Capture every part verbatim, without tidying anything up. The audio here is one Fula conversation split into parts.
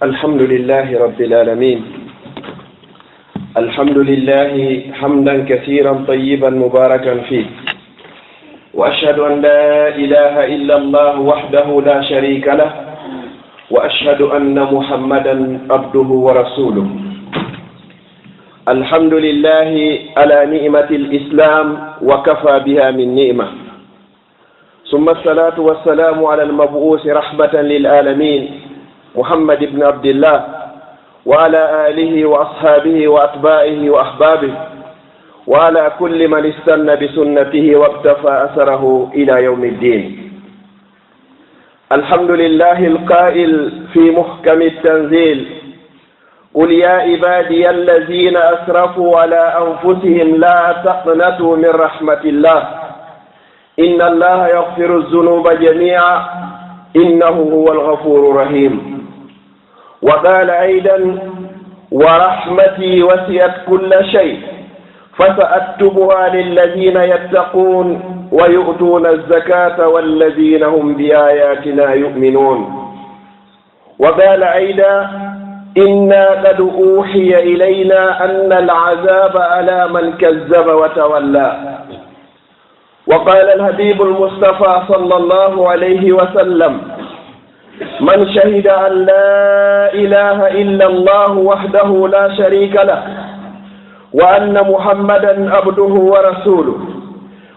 الحمد لله رب العالمين. الحمد لله حمدا كثيرا طيبا مباركا فيه. وأشهد أن لا إله إلا الله وحده لا شريك له. وأشهد أن محمدا عبده ورسوله. الحمد لله على نعمة الإسلام وكفى بها من نعمة. ثم الصلاة والسلام على المبعوث رحمة للعالمين محمد بن عبد الله وعلى آله وأصحابه وأتباعه وأحبابه وعلى كل من استن بسنته واقتفى أثره إلى يوم الدين. الحمد لله القائل في محكم التنزيل: قل يا عبادي الذين أسرفوا على أنفسهم لا تقنطوا من رحمة الله إن الله يغفر الذنوب جميعا إنه هو الغفور الرحيم. وقال أيضا: ورحمتي وسعت كل شيء فسأكتبها للذين يتقون ويؤتون الزكاة والذين هم بآياتنا يؤمنون. وقال أيضا: إنا قد أوحي إلينا أن العذاب على من كذب وتولى. وقال الحبيب المصطفى صلى الله عليه وسلم: من شهد أن لا إله إلا الله وحده لا شريك له، وأن محمدا عبده ورسوله،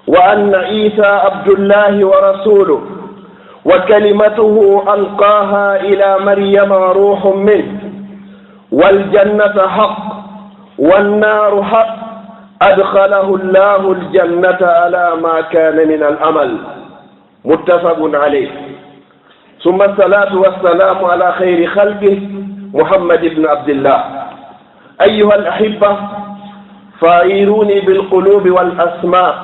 وأن عيسى عبد الله ورسوله، وكلمته ألقاها إلى مريم وروح منه، والجنة حق والنار حق، أدخله الله الجنة على ما كان من العمل. متفق عليه. ثم الصلاة والسلام على خير خلقه محمد بن عبد الله. أيها الأحبة، فأعيروني بالقلوب والأسماع،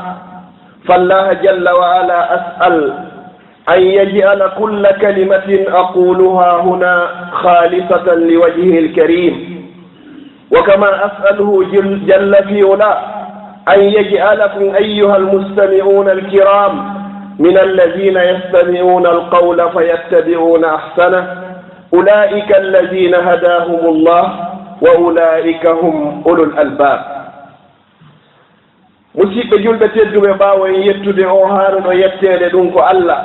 فالله جل وعلا أسأل أن يجعل كل كلمة أقولها هنا خالصة لوجهه الكريم، وكما أسأله جل، جل في علاه أن يجعلكم أيها المستمعون الكرام من الذين يستمعون القول فيتبعون أحسنه، أولئك الذين هداهم الله وأولئك هم أولو الألباب. Musidɓe julɓe tedduɓe, ɓaawo en yettude o haanuɗo yetteede, ɗum ko Allah,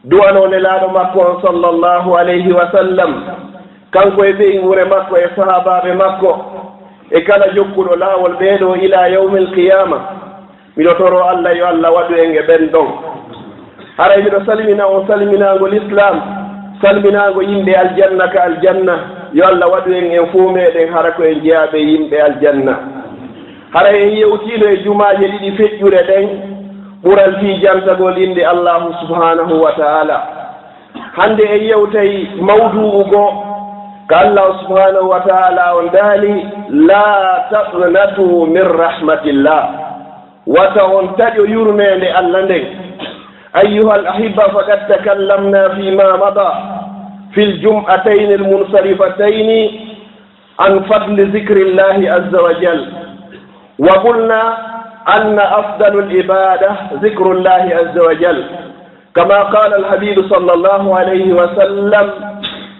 du'anoo Nelaaɗo makko on sallallahu alayhi wa sallam, kanko e ɓeynguure makko e sahaabaaɓe makko e kala jokkuɗo laawol ɓee ɗoo ilaa yawmil qiyaama. Miɗo toroo Allah yo Allah waɗu en e ɓen ɗon. Haray miɗo salmina on salminaango lislaam, salminaango yimɓe aljanna ka aljanna. Yo Allah waɗu en, en fow meɗen, hara ko en jeyaaɓe yimɓe aljanna. Haray en yewtiino e jumaaje ɗiɗi feƴƴuɗe ɗen ɓural fii jantagol innde Allaahu subhaanahu wa ta'aala. Hannde en yewtay mawduu'u goo ka Allaahu subhaanahu wa ta'aala on daali: "Laa taqnatuu min rahmatillah." Wata on taƴo yurmeende Allah nden. Ayyuhal ahibba, faqad takallamna fima mada fil jum'atayni al munsarifatayni an fadli zikrillahi azza wa jal. Wa qulna anna afdalul ibada zikrullahi azza wa jal. كما قال الحبيب صلى الله عليه وسلم: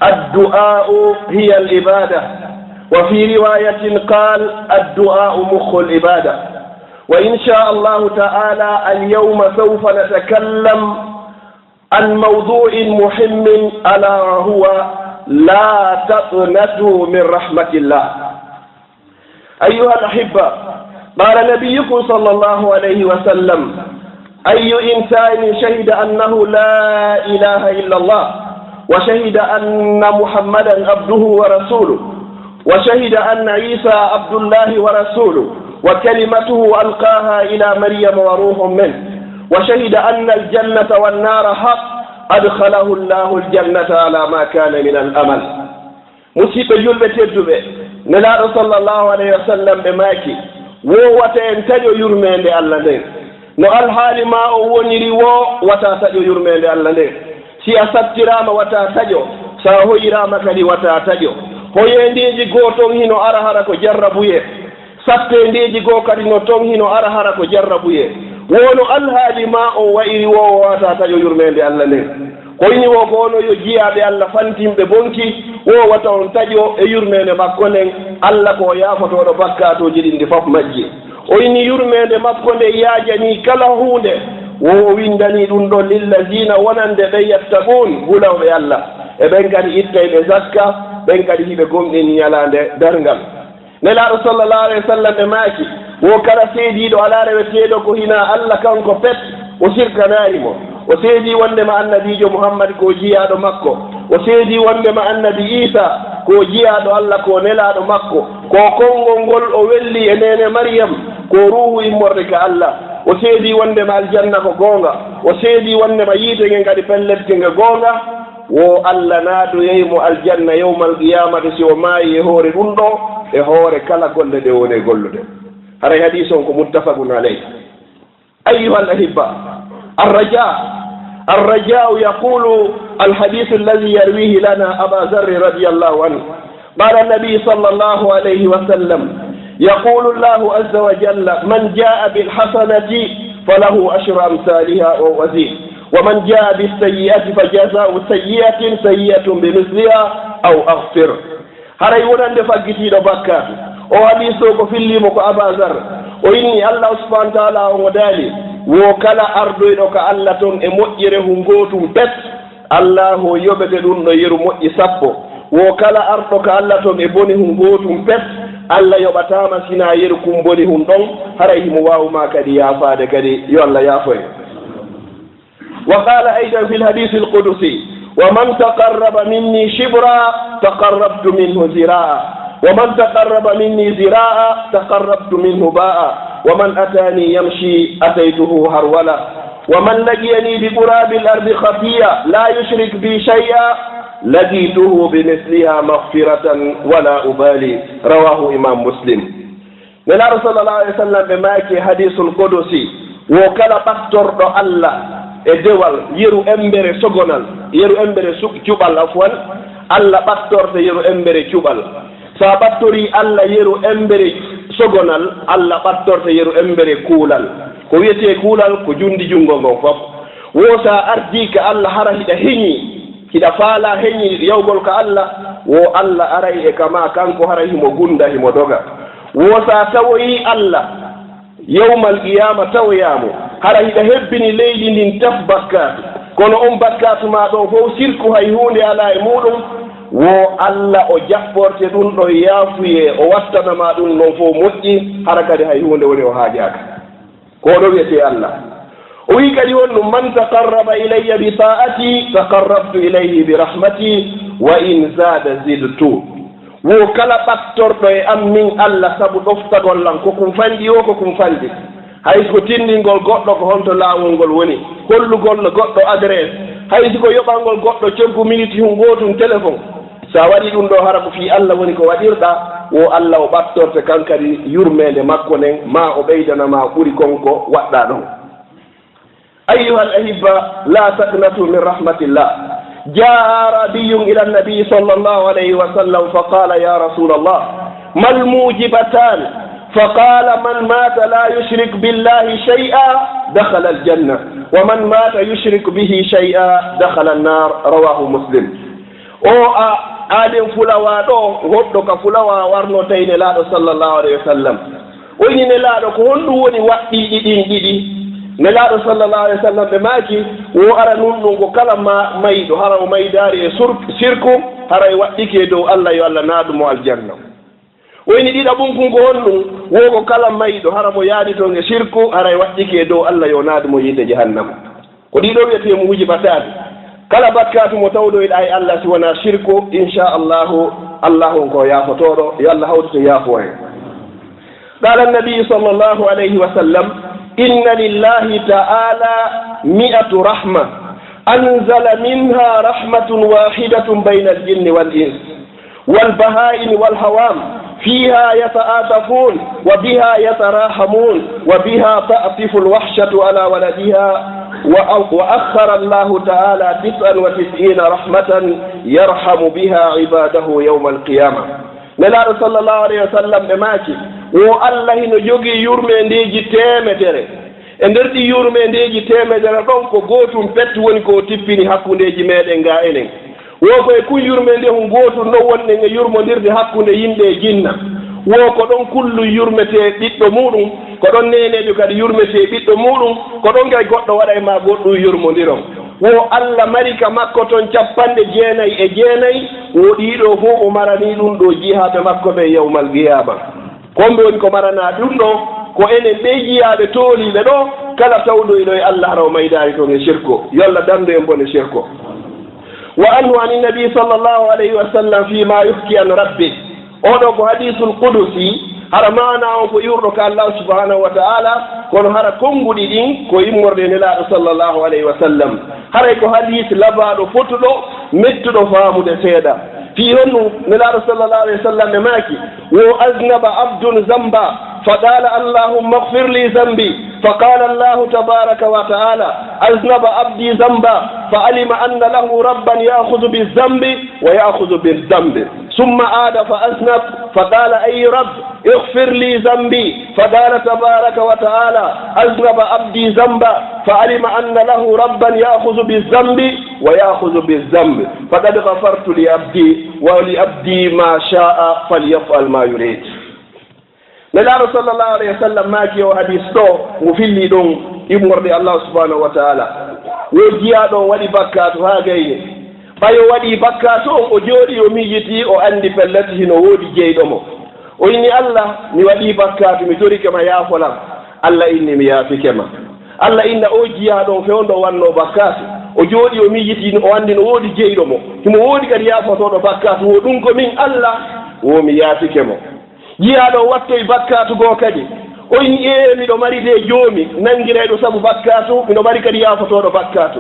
"الدعاء هي العبادة." وفي رواية قال: "الدعاء مخ العبادة." وإن شاء الله تعالى اليوم سوف نتكلم عن موضوع مهم، ألا وهو: "لا تقنطوا من رحمة الله." أيها الأحبة، قال نبيكم صلى الله عليه وسلم: "أي إنسان شهد أنه لا إله إلا الله، وشهد أن محمدا عبده ورسوله، وشهد أن عيسى عبد الله ورسوله، وكلمته ألقاها إلى مريم وروح منه، وشهد أن الجنة والنار حق، أدخله الله الجنة على ما كان من العمل." Musiɓɓe julɓe tedduɓe, Nelaaɗo sallallahu alayhi wa sallam ɓe maaki, woo wata en taƴo yurmeende Allah nden. No alhaali maa on woniri woo, wata taƴo yurmeende Allah nden. Si a sattiraama, wata taƴo. Si a hoyiraama kadi, wata taƴo. Hoyeendeeji goo ton hino ara hara ko jarrabuyee. Satteendeeji goo kadi no ton hino ara hara ko jarrabuyee. Woo no alhaali maa on wa'iri woo, wata taƴo yurmeende Allah nden. O inni wo ko onon yo jiyaaɓe Alla fantinɓe bonki, wo wata on taƴo e yurmeende makko nden, Alla ko o yaafotooɗo bakkaatuuji ɗin ɗi fof majji. O inni yurmeende makko nde yaajanii kala huunde, wo o winndanii ɗum ɗon lillazina wonande ɓe yattaquun hulawɓe Alla, e ɓen kadi ittayɓe zakka, ɓen kadi hiɓe gomɗini ñalaande darngal. Nelaaɗo sallallahu alayhi wa sallam ɓe maaki, wo kala seediiɗo alaa reweteeɗo ko hinaa Alla kanko pet, o sirkanaani mo. O seedii wonndema annabiijo Muhammad ko jiyaaɗo makko. O seedii wonndema annabi Iisa ko jiyaaɗo Alla, ko nelaaɗo makko. Ko konngol ngol o welli e neene Mariyam, ko ruuhu immorde ka Alla. O seedii wonndema aljanna ko goonga. O seedii wonndema yiite ngen kadi pellet ko nge goonga. Wo Alla naatoyay mo aljanna yawmal qiyaamati si o maayi e hoore ɗum ɗo, e hoore kala golle ɗe woni e gollude. Haray hadiis on ko muttafaqun alayh. Ayyuhal ahibba, arraja, arraja'u yaqulu alhadith alladhi yarwihi lana Aba Dharr radiyallahu anhu. قال النبي صلى الله عليه وسلم: يقول الله عز وجل: من جاء بالحسنة فله عشر أمثالها أو أزيد، ومن جاء بالسيئة فجزاء سيئة سيئة بمثلها أو أغفر. Haray wonande faggitiiɗo bakkaatu. O hadiis o ko fillii mo ko Aba Zar. O inni Allahu subhanahu wa ta'ala on o daali, wo kala ardoyɗo ka Alla ton e moƴƴere hu ngootum pet, Allaahu o yoɓete ɗum ɗo yeru moƴƴi sappo. Wo kala arɗo ka Alla ton e boni hun gootum pet, Alla yoɓataama sinaa yeru kun boni hun ɗon, haray himo waawu maa kadi yaafaade kadi, yo Alla yaafo en. وقال أيضا في الحديث القدسي: ومن تقرب مني شبرا تقربت منه ذراعا، ومن تقرب مني ذراعا تقربت منه باعا، ومن أتاني يمشي أتيته هرولة. ومن لقيني بقراب الأرض خطية لا يشرك بي شيئا لقيته بمثلها مغفرة ولا أبالي. رواه إمام مسلم. Nelaaɗo sallallahu alayhi wa sallam ɓe maaki e hadiisul qudusi, wo kala ɓattorɗo Alla e dewal, yeru embere sogonal, yeru embere su-, cuɓal, afwan, Alla ɓattorte yeru embere cuɓal. Sa ɓattorii Alla yeru embere sogonal, Alla ɓattorte yeru embere kuulal. Ko wiyetee kuulal? Ko junndi junngo ngon fof. Wo sa ardii ka Alla hara hiɗa heñii, hiɗa faalaa heñii yawgol ka Alla, wo Alla aray e ka maa kanko, hara himo gunnda, himo doga. Wo sa tawoyii Alla, yawmal qiyaama tawoyaa mo, hara hiɗa hebbini leydi ndin taf bakkaatu, kono on bakkaatu maa ɗon fow sirku hay huunde alaa e muuɗum, wo Alla o jaɓɓorte ɗum ɗon yaafuyee, o wattana maa ɗum ɗon fow moƴƴi, hara kadi hay huunde woni o haajaaka. Ko ɗo wiyetee Alla. O wi'i kadi honɗum: من تقرب إلي بطاعتي تقربت إليه برحمتي وإن زاد زدت. Wo kala ɓattorɗo e am min Alla sabu ɗoftagol lan, ko kum fanɗi o, ko kum fanɗi. Hay si ko tinndingol goɗɗo ko honto laawol ngol woni, hollugol no goɗɗo adresse, hay si ko yoɓangol goɗɗo coggu miniti hun gootun téléphone. Sa waɗii ɗum ɗo, hara ko fii Alla woni ko waɗirɗaa, wo Alla o ɓattorte kan kadi yurmeende makko nden, maa o ɓeydana ma ɓuri kon ko waɗɗaa ɗon. أيها الأحبة، لا تقنطوا من رحمة الله. جاء أعرابي إلى النبي صلى الله عليه وسلم فقال: يا رسول الله، ما الموجبتان؟ فقال: من مات لا يشرك بالله شيئا دخل الجنة، ومن مات يشرك به شيئا دخل النار. رواه مسلم. O a, aaden fulawaa ɗo, goɗɗo ka fulawaa warno tawi Nelaaɗo sallallahu alayhi wa sallam. O inni Nelaaɗo, ko honɗum woni waɗɗiiɗi ɗin ɗiɗi? Nelaaɗo sallallahu alayhi wa sallam ɓe maaki, wo ara nun ɗum ko kala ma, mayɗo, hara o maydaari e sur-, sirku, hara e waɗɗike e dow Alla, yo Alla naadu mo aljanna. O inni ɗiɗaɓun kun ko honɗum? Wo ko kala mayɗo, hara mo yaadi toon e sirku, hara e waɗɗike e dow Alla, yo naadu mo yiite jahannama. Ko ɗii ɗoo wiyetee muujibataani. Kala bakkaatu mo tawɗoyɗaa e Alla si wonaa sirku, insha Allahu, Allahu on ko yaafotooɗo, yo Alla hawtu to yaafo en. قال النبي صلى الله عليه وسلم: إن لله تعالى مئة رحمة أنزل منها رحمة واحدة بين الجن والإنس والبهائم والهوام، فيها يتعاطفون، وبها يتراحمون، وبها تعطف الوحشة على ولدها، وأ-، وأخر الله تعالى تسعا وتسعين رحمة يرحم بها عباده يوم القيامة. Nelaaɗo sallallahu alayhi wa sallam ɓe maaki, wo Alla hino jogii yurmeendeeji teemedere. E nder ɗi yurmeendeeji teemedere ɗon, ko gootum pet woni ko o tippini hakkundeeji meeɗen ga enen. Wo ko e kun yurmeende hun gootun non wonɗen e yurmondirde hakkunde yimɓe e jinna. Wo ko ɗon kullu yurmetee ɓiɗɗo muuɗum, ko ɗon neeneejo kadi yurmetee ɓiɗɗo muuɗum, ko ɗon kay goɗɗo waɗa e maa goɗɗum yurmondiron. Wo Alla mari ka makko ton cappanɗe jeenay e jeenay, wo ɗii ɗoo fow o maranii ɗum ɗoo jiyaaɓe makko ɓen yawmal qiyaama. Ko homɓe woni ko maranaa ɗum ɗoo? Ko enen ɓee jiyaaɓe tooliiɓe ɗoo, kala tawɗo e ɗoo e Alla hara o maydaani ton e sirko. Yo Alla dandu en bone sirko. Wa anhu ani nabi sallallahu alayhi wa sallam fi ma yuhki an rabbi. Oo ɗoo ko hadiisul qudusi, hara maanaa on ko iwruɗo ka Allaahu subhaanahu wa ta'aala, kono hara konnguɗi ɗin ko immorde e Nelaaɗo sallallahu alayhi wa sallam. Haray ko hadiis labaaɗo fotuɗo, mettuɗo faamude seeɗa. Fii honɗum? Nelaaɗo sallallahu alayhi wa sallam ɓe maaki, wo aznaba abdun zamba, fa qaala, "Allahumma ighfir li zambi." Fa qaala Allahu tabaraka wa ta'ala, "Aznaba abdi zamba, fa alima anna lahu rabban ya'khudhu bi zambi wa ya'khudhu bi zambi." Summa aada fa aznab, fa qaala, "Ay rabb, ighfir li zambi." Fa qaala tabaraka wa ta'ala, "Aznaba abdi zamba, fa alima anna lahu rabban ya'khudhu bi zambi wa ya'khudhu bi zambi. Faqad ghafartu li abdi, wa li abdi ma sha'a, falyaf'al ma yurid." Nelaaɗo sallallahu alayhi wa sallam maaki o hadiis ɗoo, ngu fillii ɗon immorde Allah subhanahu wa ta'ala. Wo jiyaaɗo on waɗi bakkaatu haa gayni. Ɓay o waɗii bakkaatu on, o jooɗii, o miijitii, o anndi pellet hino woodi jeyɗo mo. O inni, "Allah, mi waɗii bakkaatu, mi torike ma yaafolam." Allah inni, "Mi yaafike ma." Allah inna o jiyaaɗo on fewndo wannoo bakkaatu. O jooɗii, o miijitii, o anndi no woodi jeyɗo mo. Himo woodi kadi yaafotooɗo bakkaatu, wo ɗum ko min Allah, wo mi yaafike mo. Jiyaaɗo on wattoyi bakkaatu goo kadi. O inni, "Ee, miɗo mari de Joomi, nanngirayɗo sabu bakkaatu, miɗo mari kadi yaafotooɗo bakkaatu."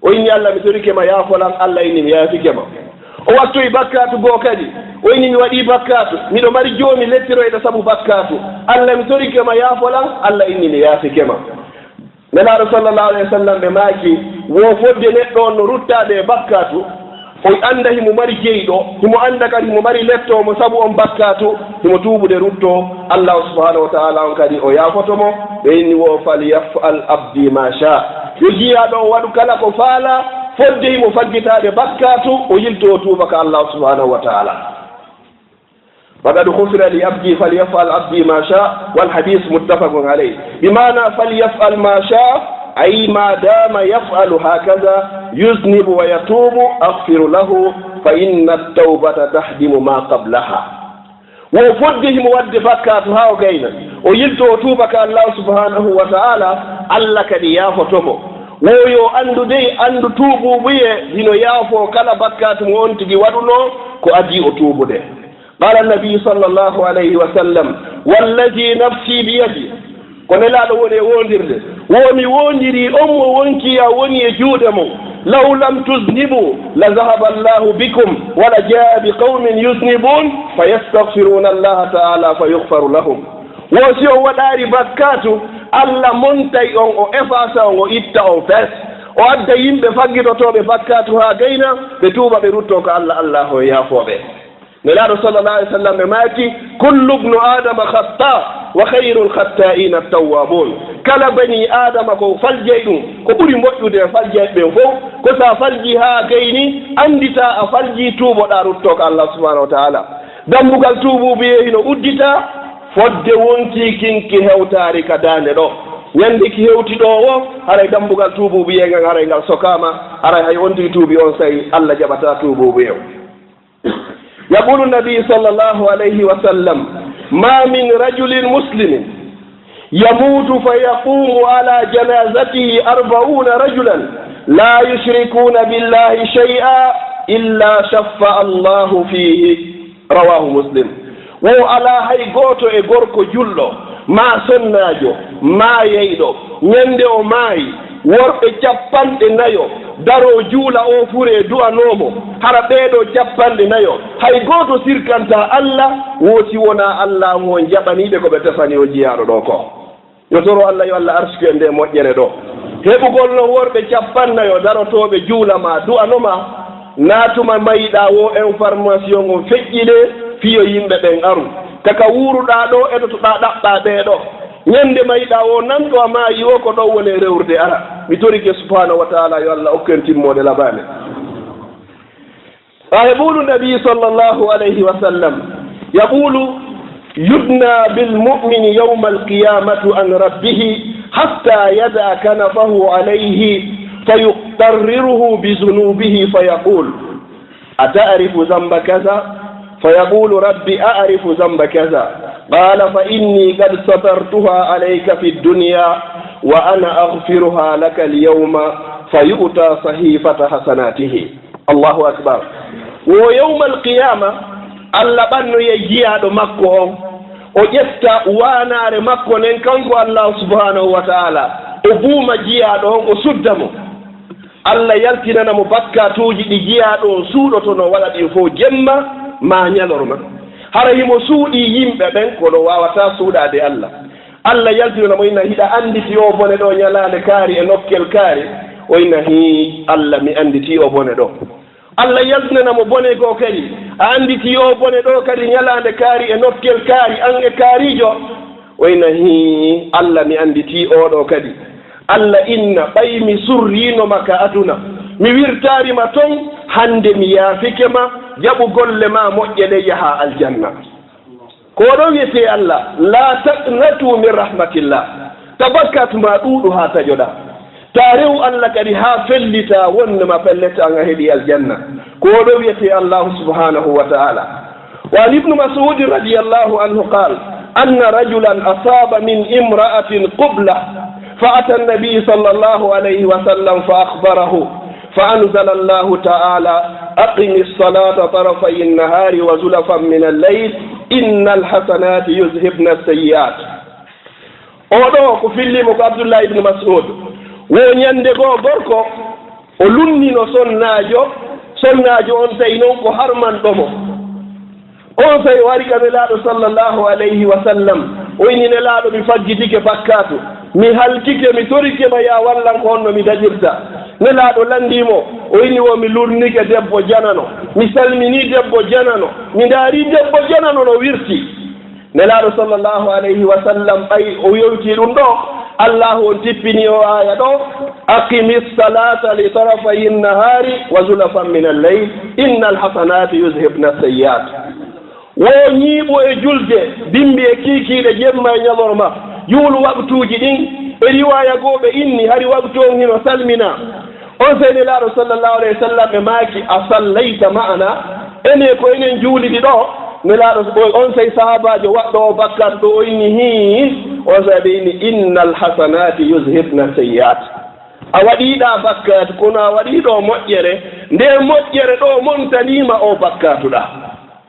O inni, "Allah, mi torike ma yaafolan." Allah inni, "Mi yaafike ma." O wattoyi bakkaatu goo kadi. O inni, "Mi waɗii bakkaatu, miɗo mari Joomi lettiroyɗo sabu bakkaatu. Allah, mi torike ma yaafolan." Allah inni, "Mi yaafike ma." Nelaaɗo sallallahu alayhi wa sallam ɓe maaki, wo fodde neɗɗo on no ruttaade e bakkaatu, o annda himo mari jeyɗo, himo annda kadi himo mari letto mo sabu on bakkaatu, himo tuubude ruttoo, Allah subhanahu wa ta'ala on kadi o yaafoto mo. Ɓe inni wo, "Falyaf'al abdi ma sha." Yo jiyaaɗo on waɗu kala ko faalaa, fodde himo faggitaade bakkaatu, o yiltoo o tuuba ka Allah subhanahu wa ta'ala. "Faqad ghufira li abdi, falyaf'al abdi ma sha." Wal hadith muttafaqun alayh. Bi maana, "Falyaf'al ma sha", ay, "Ma dama yaf'alu hakaza, yuznibu wa yatubu, aghfiru lahu, fa inna at-tawbata tahdimu ma qablaha." Wo fodde himo waɗde bakkaatu haa o gayna, o yiltoo o tuuba ka Allah subhanahu wa ta'ala, Allah kadi yaafoto mo. Wo yo anndu dey, anndu tuubuubuyee hino yaafoo kala bakkaatu mo on tigi waɗunoo ko adii o tuubude. Qaala Nabi sallallahu alayhi wa sallam, "Wallazi nafsi biyadi," ko Nelaaɗo woni e woondirde, "Wo mi woondirii on mo wonkii an woni e juuɗe mon, law lam tuznibu la zahaba Allahu bikum, wa la jaa bi qawmin yuznibun, fa yastaghfiruna Allaha ta'ala, fa yughfaru lahum." Wo si on waɗaari bakkaatu, Allah montay on, o efasa on, o itta on fes. O adda yimɓe faggitotooɓe bakkaatu haa gayna, ɓe tuuba, ɓe ruttoo ka Allah, Allah o yaafoo ɓe. Nelaaɗo sallallahu alayhi wa sallam ɓe maaki, "Kullu ibnu Adama khatta, wa khayrul khatta'ina at-tawwabun." Kala bani Adama ko faljay ɗum, ko ɓuri moƴƴude e faljay ɓen fow, ko sa falji haa gayni, anndita a falji, tuuboɗa, rutto ka Allah subhanahu wa ta'ala. Dambugal tuubuubuyee hino uddita, fodde wonkii kin ki hewtaari ka daande ɗo. Ñande ki hewti ɗo wo, haray dambugal tuubuubuyee ngal, haray ngal sokaama, haray hay on tigi tuubi on, say Allah jaɓata tuubuubuyee. Yaqulu Nabi sallallahu alayhi wa sallam, "Ma min rajulin muslimin yamutu fa yaqumu ala janazatihi arba'una rajulan la yushrikuna billahi shay'a illa shaffa Allahu fihi." Rawahu Muslim. Wo alaa hay gooto e gorko julɗo, maa sonnaajo, maa yeyɗo, ñande o maayi, worɓe cappanɗe nayo daroo juula o furee du'anoo mo, hara ɓee ɗoo cappanɗe nayo, hay gooto sirkantaa Alla, wo si wonaa Alla on jaɓanii ɓe ko ɓe tefani on jiyaaɗo ɗoo ko. Yo toro Alla, yo Alla arsuku en ndee moƴƴere ɗoo. Heɓugol non worɓe cappannayo darotooɓe juula ma, du'ano ma, naa tuma mayiɗaa woo information on feƴƴi ɗee, fii yo yimɓe ɓen aru. Ka ka wuuruɗaa ɗoo, etotoɗaa ɗaɓɓaa ɓee ɗoo. Ñande mayɗa o nanɗo a maayi o ko ɗo woni rewrude ara. Mi torike subhanahu wa ta'ala yo Allah okken timmoode labaane. Fa yaqulu nabi sallallahu alayhi wa sallam, yaqulu, yudna bil mu'mini yawma al-qiyamati an rabbihi hatta yada kanafahu alayhi fa yuqarriruhu bi zunubihi fa yaqul, أتعرف ذنب كذا؟ فيقول: رب أعرف ذنب كذا. قال: فإني قد سترتها عليك في الدنيا وأنا أغفرها لك اليوم. فيؤتى صحيفة حسناته. الله أكبر. Wo yawmal qiyama, Allah ɓannoya jiyaaɗo makko on, o ƴetta waanaare makko nden, kanko Allah subhanahu wa ta'ala, o buuma jiyaaɗo on, o sudda mo. Allah yaltinana mo bakkatuuji ɗi jiyaaɗo on suuɗotonoo waɗa ɗin fow jemma maa ñalorma. Hara himo suuɗii yimɓe ɓen, kono waawataa suuɗaade Allah. Allah yaltinana mo, inna, hiɗa annditi oo bone ɗoo ñalaande kaari e nokkel kaari? O inna, hii, Allah, mi annditii oo bone ɗoo. Allah yaltinana mo bone goo kadi, a annditi oo bone ɗoo kadi ñalaande kaari e nokkel kaari, an e kaariijo? O inna, hii, Allah, mi annditii oo ɗoo kadi. Allah inna, ɓay mi surriino ma ka aduna, mi wirtaari ma ton, hannde mi yaafike ma, jaɓu golle maa moƴƴe ɗe, yahaa aljanna. Ko ɗo wiyetee Allah, la taqnatu min rahmatillah. Ta bakkaatu maa ɗuuɗu haa taƴoɗaa. Ta rewu Allah kadi haa fellitaa wonde ma pellet an a heɓi aljanna. Ko ɗo wiyetee Allahu subhanahu wa ta'ala. Wa an Ibnu Mas'ud radiyallahu anhu qal, anna rajulan asaba min imra'atin qubla, fa ata an-nabi sallallahu alayhi wa sallam fa akhbarahu. Fa anzala Allahu ta'ala, aqimi salata tarafay an-nahari wa zulafan min al-layl, inna al-hasanati yuzhibna as-sayyi'at. Oo ɗoo ko fillii mo ko Abdullah ibn Mas'ud. Wo ñande goo gorko, o lunnino sonnaajo, sonnaajo on tawi non ko harmanɗo mo. Onsay o ari ka Nelaaɗo sallallahu alayhi wa sallam, o inni, Nelaaɗo, mi faggitike bakkaatu, mi halkike, mi torike ma, yaa wallan ko honno mi dañirta. Nelaaɗo lanndii mo, o inni, wo mi lurnike debbo janano, mi salminii debbo janano, mi ndaarii debbo janano no wirti. Nelaaɗo sallallahu alayhi wa sallam, ɓay o yewtii ɗum ɗoo, Allaahu on tippini o aaya ɗoo, aqimi salata li tarafayi nnahaari wa zulafan min al-layl, inna al-hasanati yuzhibna as-sayyi'at. Wo ñiiɓu e julde, bimbi e kiikiiɗe, jemma e ñalorma, juulu waqtuuji ɗin. E riwaaya goo ɓe inni, hari waqtu on hino salminaa. Onsay Nelaaɗo sallallahu alayhi wa sallam ɓe maaki, a sallayta ma'ana? Enen ko enen juulidi ɗoo? Nelaaɗo, onsay sahaabaajo waɗɗo o bakkaatu ɗoo, o inni, hii. Onsay ɓe inni, inna al-hasanati yuzhibna as-sayyi'at. A waɗii ɗaa bakkaatu, kono a waɗii ɗoo moƴƴere, nde moƴƴere ɗoo montanii ma oo bakkaatu ɗaa.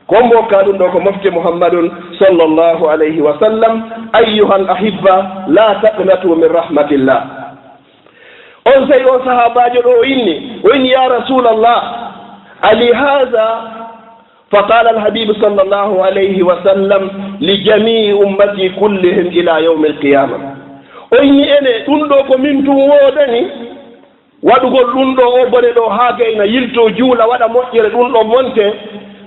Ko mbo ka ɗum ɗoo ko mofte Muhammadun sallallahu alayhi wa sallam. Ayyuhal ahibba, la taqnatu min rahmatillah. Onsay o sahaabaajo ɗoo o inni, o inni, ya Rasulallah, ali hadha? Fa qala al-habib sallallahu alayhi wa sallam, li jami'i ummati kullihim ila yawmi al-qiyama. O inni, ene, ɗum ɗoo ko min tun woodani? Waɗugol ɗum ɗoo, oo bone ɗoo, haa gayna, yiltoo, juula, waɗa moƴƴere, ɗum ɗoo monte.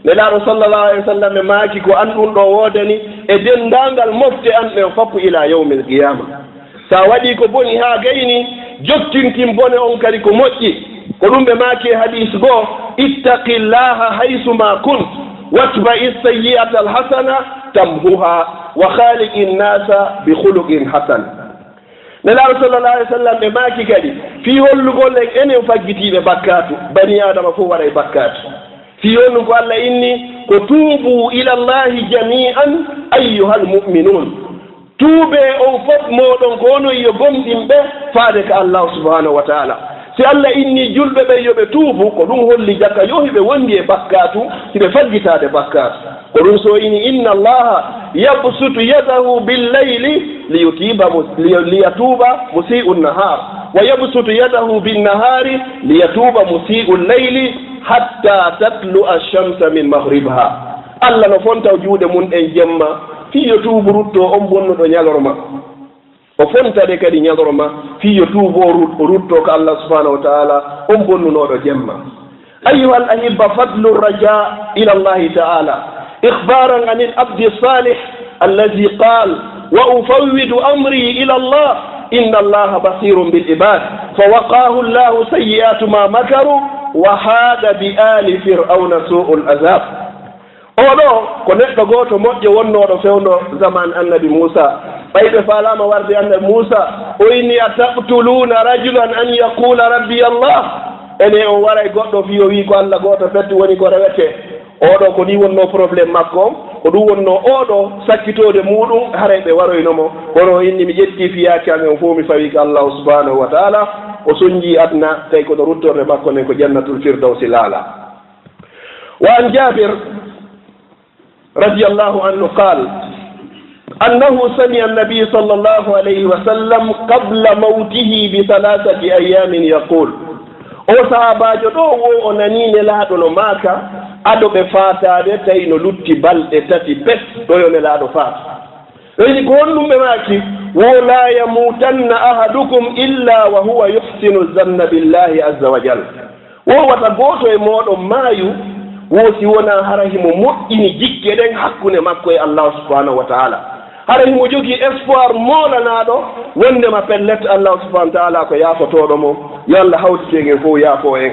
Nelaaɗo sallallahu alayhi wa sallam e maaki, ko an ɗum ɗoo woodani e denndaangal mofte an ɗen fof ila yawmil qiyaama. So a waɗii ko boni haa gayni, jottintin bone on kadi ko moƴƴi. Ko ɗum ɓe maaki e hadiis goo, ittaqillaha haysu ma kunt, watba'i sayyi'ata alhasana tamhuha, wa khaliqin nasa bi khuluqin hasan. Nelaaɗo sallallahu alayhi wa sallam ɓe maaki kadi, fii hollugol en enen faggitiiɓe bakkaatu, banii Aadama fof waɗay bakkaatu. Fii honɗum ko Alla inni, ko tuubu ila Llaahi jamii'an ayyuhal mu'minuun. Tuubee on fof mooɗon ko onon yo gomɗinɓe faade ka Allaahu subhaanahu wa taala. Si Alla inni julɓe ɓen yo ɓe tuubu, ko ɗum holli jaka yo hiɓe wondi e bakkaatu, hiɓe faggitaade bakkaatu. Ko ɗum so o inni, inna Allaha yabsutu yadahu billayli liyutiba mus-, liya-, liyatuba musii'u nnahaar, wa yabsutu yadahu binnahaari liyatuba musii'u llayli hatta tatlu'a shamsa min maghribiha. Alla no fonta juuɗe mun ɗen jemma, fii yo tuubu rutto on bonnuɗo ñalorma. O fonta ɗe kadi ñalorma, fii yo tuubo rut-, o rutto ka Allah subhanahu wa ta'ala, on bonnunooɗo jemma. Ayyuhal ahibba, fadlu raja ila Allahi ta'ala. Ikhbaran anil abdi salih allazi qal, وأفوض أمري إلى الله إن الله بصير بالعباد فوقاه الله سيئات ما مكروا وحاق بآل فرعون سوء العذاب. Oɗo ko neɗɗo gooto moƴƴo wonnooɗo fewndo zaman annabi Muusa. Ɓay ɓe faalaama warde annabi Muusa, o inni: "أتقتلون رجلا أن يقول ربي الله؟" Ene on waray goɗɗo fii o wii ko Alla gooto pet woni ko rewetee. Oɗo ko ɗi wonnoo problème makko on, ko ɗum wonnoo oɗo sakkitoode muuɗum, haray ɓe waroyno mo. Kono o inni: "Mi ƴetti fiyaake am on fow, mi fawi ka Allahu subhanahu wa ta'ala." O sonjii aduna, tawi kono ruttorde makko nden ko Jannatul Firdawsi laala. وعن جابر رضي الله عنه قال أنه سمع النبي صلى الله عليه وسلم قبل موته بثلاثة أيام يقول. O sahaabaajo ɗo wo o nanii Nelaaɗo no maaka, ado ɓe faataade, tawi no lutti balɗe tati pes, ɗo yo Nelaaɗo faatu. Ɓe wi'i, "Ko honɗum ɓe maaki?" Wo, "لا يموتن أحدكم إلا وهو يحسن الظن بالله عز وجل." Wo wata gooto e mooɗon maayu, wo si wonaa hara himo moƴƴini jikke ɗen hakkunde makko e Allahu subhanahu wa ta'ala. Hara himo jogii espoir moolanaaɗo wondema pellet Allahu subhanahu wa ta'ala ko yaafotooɗo mo. Yo Allah hawtite en fow yaafo en.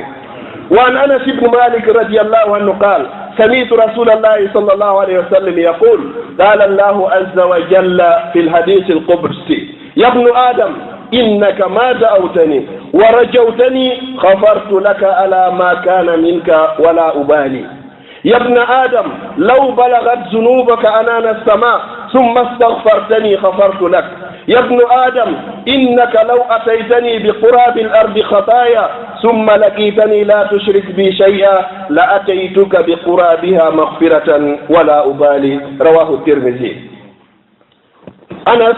وعن أنس بن مالك رضي الله عنه قال: سمعت رسول الله صلى الله عليه وسلم يقول: قال الله عز وجل في الحديث القدسي: يا ابن آدم، إنك ما دعوتني ورجوتني غفرت لك على ما كان منك ولا أبالي. يا ابن آدم، لو بلغت ذنوبك عنان السماء ثم استغفرتني غفرت لك. يا ابن آدم، إنك لو أتيتني بقراب الأرض خطايا ثم لقيتني لا تشرك بي شيئا لأتيتك بقرابها مغفرة ولا أبالي. رواه الترمذي. Anas,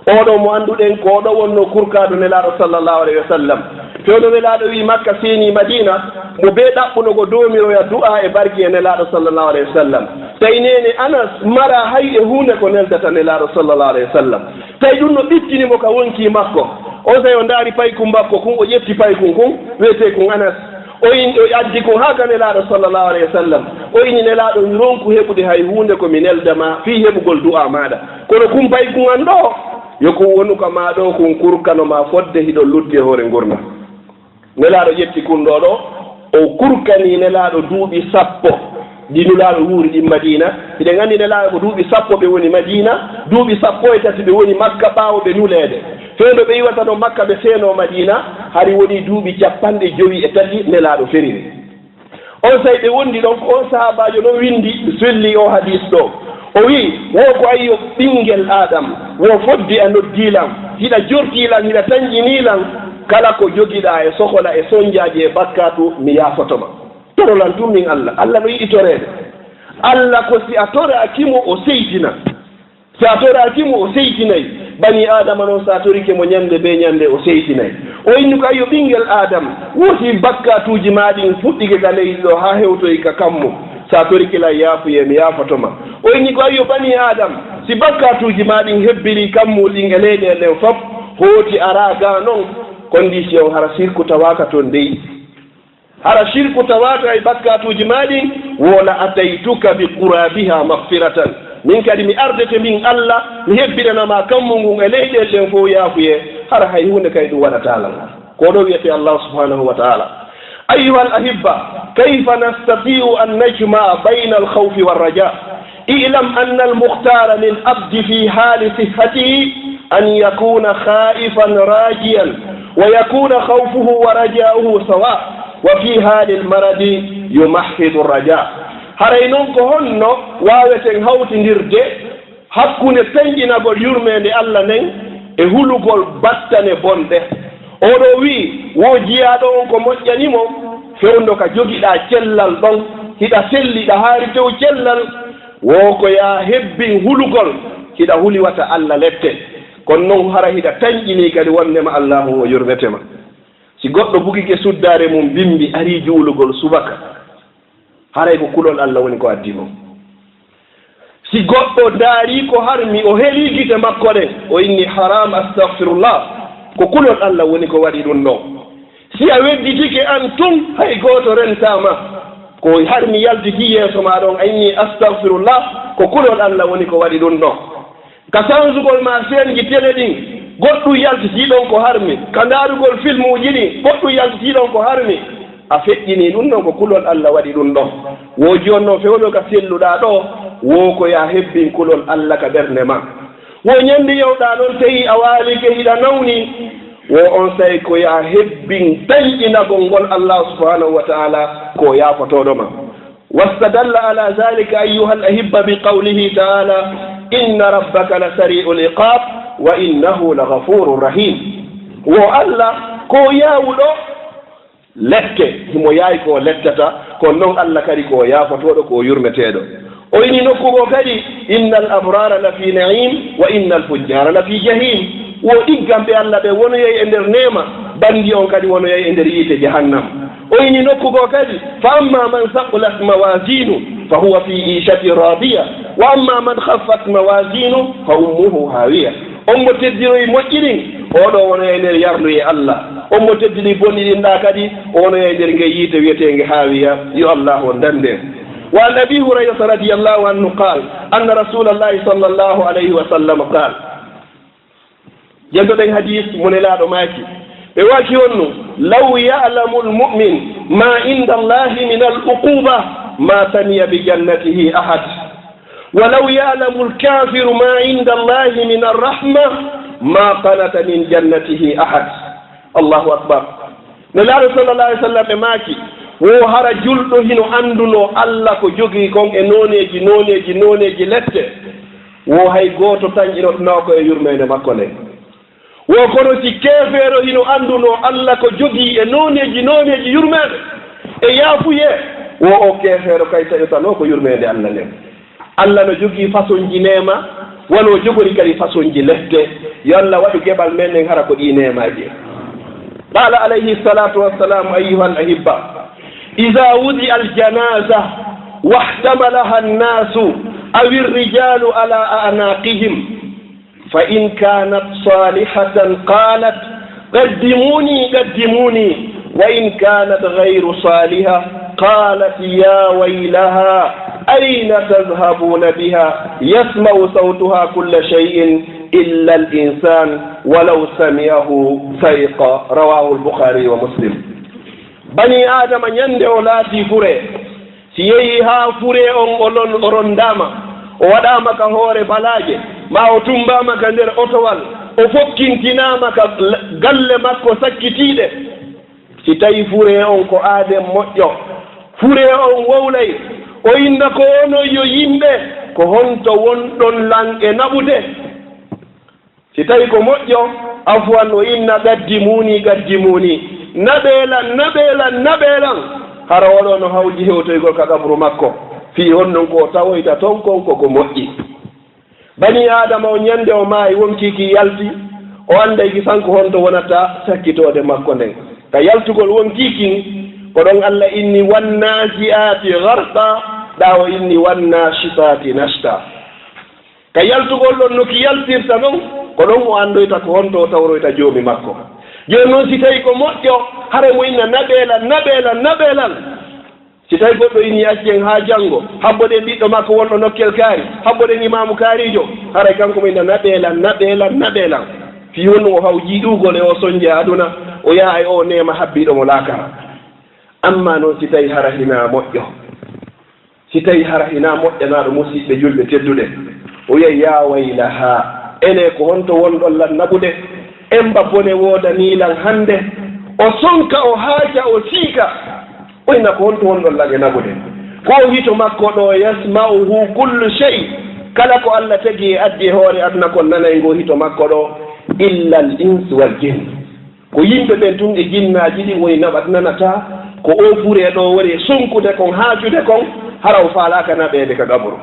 oɗo mo annduɗen ko oɗo wonno kurkaaɗo Nelaaɗo sallallahu alayhi wa sallam. Fewndo Nelaaɗo wi'i Makka seeni Madiina, mo bee ɗaɓɓunogo doomiroya du'a e barki e Nelaaɗo sallallahu alayhi wa sallam. Tawi neene Anas mara hay e huunde ko neldata Nelaaɗo sallallahu alayhi wa sallam. Tawi ɗum no ɓittini mo ka wonkii makko. On saa'i o ndaari paykun makko kun, o ƴetti paykun kun, wi'etee kun Anas. O in-, o addi kun haa ka Nelaaɗo sallallahu alayhi wa sallam. O inni, "Nelaaɗo, mi ronku heɓude hay huunde ko mi nelda ma fii heɓugol du'a maaɗa. Kono kun paykun an ɗo, yo kun wonu ka maa ɗo, kun kurkano ma fodde hiɗon lutti e hoore ngurndan." Nelaaɗo ƴetti kun ɗo ɗo, o kurkanii Nelaaɗo duuɓi sappo. Ɗi Nulaaɗo wuuri ɗin Madiina. Hiɗen anndi Nelaaɗo ko duuɓi sappo ɓe woni Madiina, duuɓi sappo e tati ɓe woni Makka ɓaawo ɓe nuleede. Fewndo ɓe iwata ɗon Makka ɓe seenoo Madiina, hari wonii duuɓi cappanɗe jowi e tati Nelaaɗo feriri. On saa'i ɓe wondi ɗon, ko on sahaabaajo ɗon windi, selli o hadiis ɗo. O wi'i, "Wo ko ayyo ɓinngel Aadam, wo fodde a noddii lan, hiɗa jortii lan, hiɗa tanƴinii lan, kala ko jogiɗaa e sokola e sonjaaji e bakkaatu, mi yaafoto ma." Toro lan tun min Alla. Alla no yiɗi toreede. Alla ko si a toraaki mo, o seytina. Si a toraaki mo, o seytinay. Banii Aadama non, si a torike mo ɲande bee ɲande, o seytinay. O inni ko, "Ayyo ɓinngel Aadam, wo si bakkaatuuji maa ɗin fuɗɗike ka leydi ɗo haa hewtoyi ka kammu, si a torike lan yaafuye, mi yaafoto ma." O inni ko, "Ayyo banii Aadam, si bakkaatuuji maa ɗin hebbiri kammu ɗin e leyɗeele ɗen fof, hooti araa gaa non, condition hara sirku tawaaka ton dey." Hara sirku tawaaka e bakkaatuuji maa ɗin, "Wala ataytuka bi qurabiha maghfiratan." Min kadi mi ardete min Alla, mi hebbinana ma kammu ngun e leyɗeele ɗen fow yaafuye, hara hay huunde kay ɗum waɗataa lan. Ko ɗo wiyete Allah subhanahu wa ta'ala. Ayyuhal ahibba, kayfa nastati'u an najma'a baynal khawfi war raja? اعلم أن المختار للعبد في حال صحته أن يكون خائفا راجيا، ويكون خوفه ورجاؤه سواء، وفي حال المرض يمحض الرجاء. Haray non ko honno waaweten hawtindirde hakkunde tanƴinagol yurmeende Alla nden e hulugol battane bonɗe? Oɗo wi'i, wo jiyaaɗo on ko moƴƴani mo, fewndo ka jogiɗaa cellal ɗon, hiɗa selli, ɗa haari tew cellal, wo ko yaa hebbin hulugol, hiɗa huli wata Alla lette. Kono non hara hiɗa tanƴini kadi wondema Allaahu o yurmete ma. Si goɗɗo bugike suddaare mum bimbi arii juulugol subaka, haray ko kulol Alla woni ko addi mo. Si goɗɗo daarii ko harmi, o helii gite makko ɗen, o inni, "Haram, astaghfirullah," ko kulol Alla woni ko waɗi ɗum ɗon. Si a wedditike an tun, hay gooto rentaa ma. Ko harmi yaltitii yeeso maa ɗon, a inni, "Astaghfirullah," ko kulol Alla woni ko waɗi ɗum ɗon. Ka sansugol ma seenji tele ɗin, goɗɗum yaltitii ɗon ko harmi. Ka ndaarugol filmuuji ɗin, goɗɗum yaltitii ɗon ko harmi. A feƴƴinii ɗum ɗon, ko kulol Alla waɗi ɗum ɗon. Wo jooni non fewndo ka selluɗaa ɗoo, wo ko yo a hebbin kulol Alla ka ɓernde ma. Wo ñande yewɗaa ɗon, tawi a waalike hiɗa nawni, wo onsay ko yo a hebbin tanƴinagol ngol Alla subhanahu wa ta'ala ko yaafotooɗo ma. واستدل على ذلك أيها الأحبة بقوله تعالى: إن ربك لسريع العقاب وإنه لغفور رحيم. Wo Alla ko yaawuɗo lette, himo yaawi ko lettata, kono non Alla kadi ko yaafotooɗo, ko yurmeteeɗo. O inni nokku goo kadi: إن الأبرار لفي نعيم وإن الفجار لفي جحيم. Wo ɗigganɓe Alla ɓe wonoyay e nder neema, banndi on kadi wonoyay e nder yiite jahannam. O inni nokku goo kadi: فأما من ثقلت موازينه فهو في عيشة راضية وأما من خفت موازينه فأمه هاوية. On mo teddiroyi moƴƴi ɗin, oo ɗoo wonoyay nder yarduye Alla. On mo teddini bonɗi ɗin ɗaa kadi, o wonoyay nder ngee yiite wi'eteenge Haawiya. Yo Allaahu on dandu en. وعن أبي هريرة رضي الله عنه قال: أن رسول الله صلى الله عليه وسلم قال. Janngoɗen hadiis mo Nelaaɗo maaki. Ɓe waaki honno: لو يعلم المؤمن ما عند الله من العقوبة ما ثني بجنته أحد، ولو يعلم الكافر ما عند الله من الرحمة ما قنط من جنته أحد. الله أكبر. Nelaaɗo sallallahu alayhi wa sallam ɓe maaki, wo hara julɗo hino anndunoo Alla ko jogii kon e nooneeji, nooneeji, nooneeji lette, wo hay gooto tanƴinotnoo ko e yurmeende makko nden. Wo kono si keefeero hino anndunoo Alla ko jogii e nooneeji, nooneeji yurmeende e yaafuyee, wo o keefeero kay taƴotanoo ko yurmeende Alla nden. Alla no jogii fasonji neema, wano jogori kadi fasonji lette. Yo Alla waɗu geɓal men nden hara ko ɗii neemaaji. قال عليه الصلاة والسلام: أيها الأحبة، إذا وضع الجنازة واحتملها الناس أو الرجال على أعناقهم، فإن كانت صالحة قالت: قدموني، قدموني. وإن كانت غير صالحة قالت: يا ويلها، أين تذهبون بها؟ يسمع صوتها كل شيء إلا الإنسان، ولو سمعه صعق. رواه البخاري ومسلم. Banii Aadama ñande o laatii fure. Si yehii haa furee on o lon-, o ronndaama, o waɗaama ka hoore balaaje, maa o tummbaama ka nder otowal, o fokkintinaama ka l-, galle makko sakkitiiɗe. Si tawii furee on ko aaden moƴƴo, furee on wowlay, o inna ko onon yo yimɓe, ko honto wonɗon lan e naɓude? Si tawii ko moƴƴo, afwan, o inna: "Qaddimuuni, qaddimuuni, naɓee lan, naɓee lan, naɓee lan." Hara oɗo no hawji hewtoygol ka qabru makko, fii honɗun ko o tawoyta ton kon ko ko moƴƴi. Banii Aadama on ñande o maayi, wonkii kin yalti, o annday kisan ko honto wonata sakkitoode makko nden. Ka yaltugol wonkii kin, ko ɗon Alla inni: "Wannaazi'aati gharqa", ɗaa o inni: "Wannaashitaati nashta." Ka yaltugol ɗon no ki yaltirta non, ko ɗon o anndoyta ko honto o tawroyta Joomi makko. Jooni non, si tawii ko moƴƴo, hara mo inna: "Naɓee lan, naɓee lan, naɓee lan." Si tawii goɗɗo inii: "Accen haa janngo, habboɗen ɓiɗɗo makko wonɗo nokkel kaari, habboɗen imaamu kaariijo," haray kanko mo inna: "Naɓee lan, naɓee lan, naɓee lan." Fii honɗun o hawjii ɗuugol e o sonja aduna, o yaha e o neema habbiiɗo mo laakara. Ammaa non, si tawii hara hinaa moƴƴo, Si tawii hara hinaa moƴƴanaaɗo, musiɓɓe julɓe tedduɓe, o wi'ay: "Yaa waylahaa, enee, ko honto wonɗon lan naɓude? Emba bone woodanii lan hannde?" O sonka, o haaja, o siika. O inna: "Ko honto wonɗon lan e naɓude?" Ko hito makko ɗo, "yasma'uhu kullu shay." Kala ko Alla tagi e addi e hoore aduna kon nanay ngoo hito makko ɗo, "illa al-ins wal jinn." Ko yimɓe ɓen tun e jinnaaji ɗin woni naɓat nanataa ko oo furee ɗoo wari e sonkude kon, haajude kon, hara o faalaaka naɓeede ka qabru.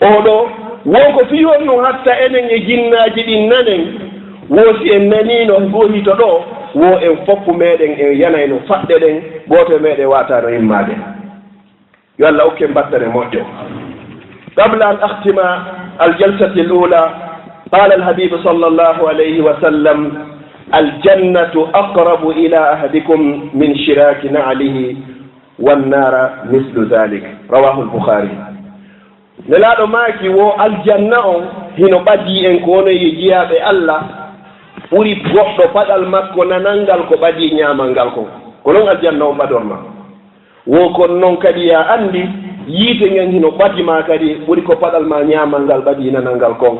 Oo ɗoo, wo ko fii honɗun hatta enen e jinnaaji ɗin nanen, wo si en naniino ngoo hito ɗoo, wo en foppu meɗen en yanayno faɗɗe ɗen, gooto e meɗen waataano immaade. Yo Alla okke en battane moƴƴo. قبل أن أختم الجلسة الأولى، قال الحبيب صلى الله عليه وسلم: "الجنة أقرب إلى أحدكم من شراك نعله، والنار مثل ذلك." رواه البخاري. Nelaaɗo maaki wo aljanna on hino ɓadii en ko onon yo jiyaaɓe Alla, ɓuri goɗɗo paɗal makko nanal ngal ko ɓadii ñaamal ngal kon. Ko non aljanna on ɓadorma. Wo kon non kadi ya anndi, yiite ngen hino ɓadi ma kadi, ɓuri ko paɗal ma ñaamal ngal ɓadii nanal ngal kon.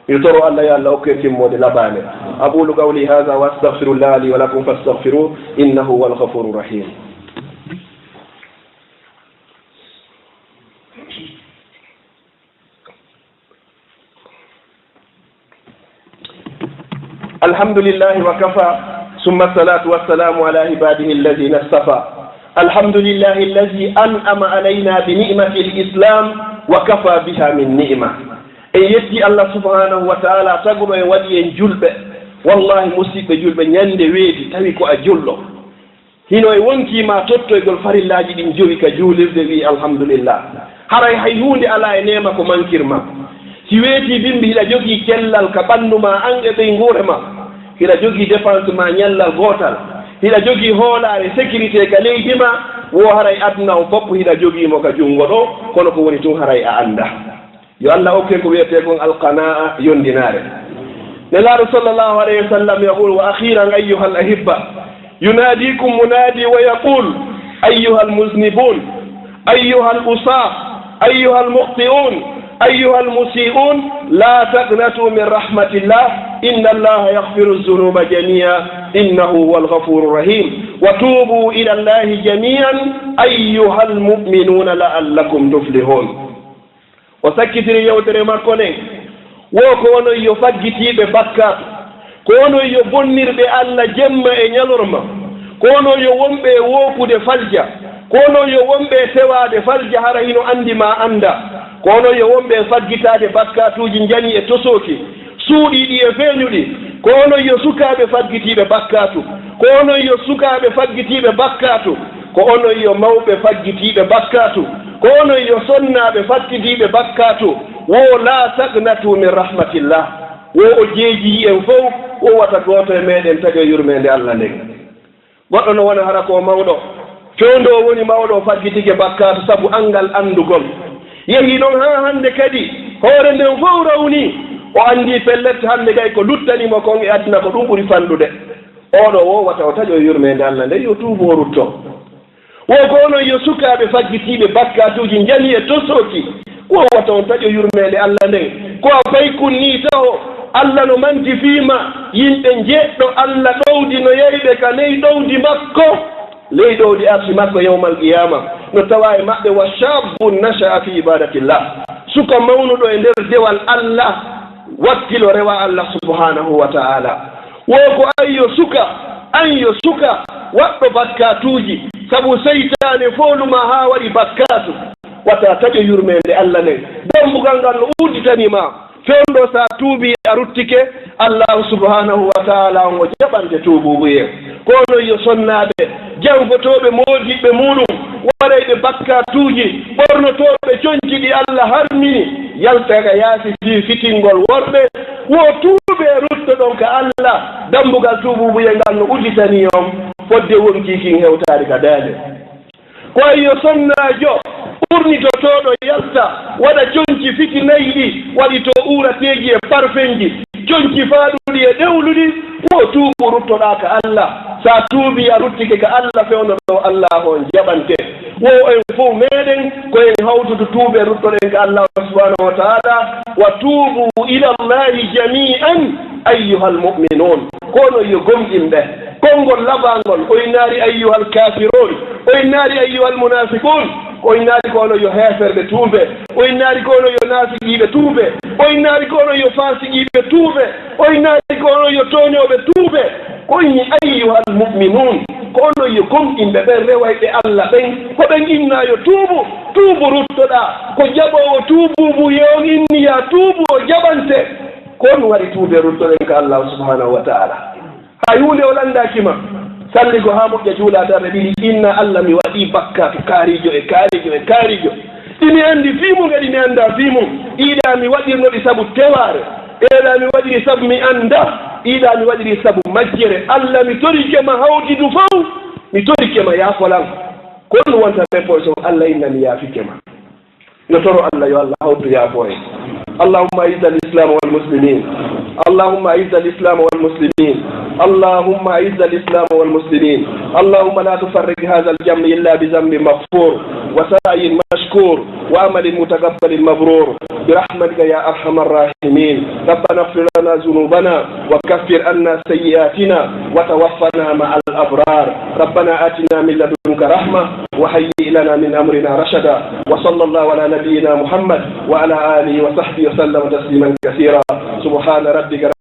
Miɗo toro Alla yo Alla okku en timmoode labaande. أقول قولي هذا وأستغفر الله لي ولكم فاستغفروه إنه هو الغفور الرحيم. الحمد لله وكفى، ثم الصلاة والسلام على عباده الذين اصطفى. الحمد لله الذي أنعم علينا بنعمة الإسلام وكفى بها من نعمة. En yetti Alla subhanahu wa ta'ala taguɗo en waɗi en julɓe. Wallahi musiɓɓe julɓe, ñande weeti tawi ko a julɗo. Hino e wonkii ma tottoygol farillaaji ɗin jowi ka juulirde, wi'i, "Alhamdulillah." Haray hay huunde alaa e neema ko mankir ma. Si weetii bimbi, hiɗa jogii cellal ka ɓanndu ma an e ɓeynguure ma. Hiɗa jogii dépense ma ñallal gootal. Hiɗa jogii hoolaare, sécurité ka leydi ma. Wo haray aduna on fof hiɗa jogii mo ka junngo ɗo, kono ko woni tun haray a anndaa. Yo Alla okku en ko wi'etee kon alqanaa, yondinaare. Nelaaɗo sallallahu alayhi wa sallam yaqul, wa akhiran ayyuhal ahibba, yunadikum munadi wa yaqul, ayyuhal muznibun, ayyuhal usa, ayyuhal mukhti'un, ayyuhal musi'un, la taqnatu min rahmatillah, inna Allaha yaghfiru dhunuba jami'a, innahu huwal ghafurur rahim, wa tubu ila Allahi jami'an ayyuhal mu'minuna la'allakum tuflihun. O sakkitiri yewtere makko nden, wo ko onon yo faggitiiɓe bakkaatu, ko onon yo bonnirɓe Alla jemma e ñalorma, ko onon yo wonɓe e wookude falja, ko onon yo wonɓe e sewaade falja hara hino anndi ma annda, ko onon yo wonɓe e faggitaade bakkaatuuji njani e tosooki, suuɗiiɗi e feeñuɗi, ko onon yo sukaaɓe faggitiiɓe bakkaatu, ko onon yo sukaaɓe faggitiiɓe bakkaatu, ko onon yo mawɓe faggitiiɓe bakkaatu, ko onon yo sonnaaɓe faggitiiɓe bakkaatu, wo la taqnatu min rahmatillah, wo o jeejii en fow, wo wata gooto e meɗen taƴo yurmeende Alla nden. Goɗɗo no wona hara ko mawɗo, fewndo o woni mawɗo, o faggitike bakkaatu sabu anngal anndugol. Yehi ɗon haa hannde kadi, hoore nden fow rawni, o anndi pellet hannde kay ko luttani mo kon e aduna ko ɗum ɓuri fanɗude. Oɗo wo wata o taƴo yurmeende Alla nden, yo tuubu o rutto. Wo ko onon yo sukaaɓe faggitiiɓe bakkaatuuji njani e tosooki, wo wata on taƴo yurmeende Alla nden. Ko a paykun nii taho, Alla no manti fii ma, yimɓe njeeɗɗo Alla ɗowdi no yari ɓe ka ley ɗowdi makko, ley ɗowdi arsi makko yawmal qiyaama, no tawa e maɓɓe wa shabbun nasha'a fi ibadatillah, suka mawnuɗo e nder dewal Alla, wakkilo rewa Alla subhanahu wa ta'ala. Wo ko an yo suka, an yo suka waɗɗo bakkaatuuji, sabu seytaane fooluma haa waɗi bakkaatu. Wata taƴo yurmeende Alla nden. Dambugal ngal no udditanii ma. Fewndo sa tuubi a ruttike, Allahu subhanahu wa ta'ala on o jaɓante tuubuubuye. Ko onon yo sonnaaɓe, janfotooɓe moodiɓɓe muuɗum, waɗayɓe bakkaatuuji, ɓornotooɓe conci ɗi Alla harmini, yalta ka yaasi fii fitingol worɓe, wo tuubee ruttoɗon ka Alla, dambugal tuubuubuye ngal no udditanii on, fodde wonkii kin hewtaade ka daande. Ko an yo sonnaajo ɓurnitotooɗo yalta, waɗa conci fitinayɗi, waɗitoo uurateeji e parfenji, conci faaɗuɗi e ɗewluɗi, wo tuubu ruttoɗaa ka Alla. Sa tuubi a ruttike ka Alla, fewndo ɗo Alla on jaɓante. Wo en fow meɗen ko en hawtudu tuube ruttoɗen ka Alla subhanahu wa ta'ala. Wa tuubu ila Allahi jami'an ayyuhal mu'minun. Ko onon yo gomɗinɓe. Konngol labaangol, o innaari ayyuhal kafirun, o innaari ayyuhal munafiqun, o innaari ko onon yo heeferɓe tuube, o innaari ko onon yo naasiqiiɓe tuube, o innaari ko onon yo faasiqiiɓe tuube, o innaari ko onon yo tooñooɓe tuube. Ko inni ayyuhal mu'minun, ko onon yo gomɗinɓe ɓen rewayɓe Alla ɓen, ko ɓen innaa yo tuubu, tuubu ruttoɗaa, ko jaɓoowo tuubuubu, yo on inni yaa tuubu o jaɓante. Ko on waɗi tuube ruttoɗen ka Alla subhanahu wa ta'ala. Hay huunde o lanndaaki ma. Salli ko haa moƴƴa, juulaa darɗe ɗiɗi, inna Alla mi waɗii bakkaatu kaariijo e kaariijo e kaariijo. Ɗi mi anndi fii mun e ɗi mi anndaa fii mun. Ɗiiɗaa mi waɗirno ɗi sabu tewaare. Ɗeeɗaa mi waɗiri sabu mi anndaa. Ɗiiɗaa mi waɗiri sabu majjere. Alla mi torike ma hawtidu fow. Mi torike ma yaafo lan. Ko ɗum wonta ɓe poy so Alla inna mi yaafike ma. Yo toro Alla, yo Alla hawtu yaafo en. اللهم أعز الإسلام والمسلمين. اللهم أعز الإسلام والمسلمين. اللهم أعز الإسلام والمسلمين. اللهم لا تفرق هذا الجمع إلا بذنب مغفور وسعي مشكور وعمل متقبل مبرور برحمتك يا أرحم الراحمين. ربنا اغفر لنا ذنوبنا وكفر عنا سيئاتنا وتوفنا مع الأبرار. ربنا آتنا من لدنك رحمة وهيئ لنا من أمرنا رشدا. وصلى الله على نبينا محمد وعلى آله وصحبه وسلم تسليما كثيرا. سبحان ربك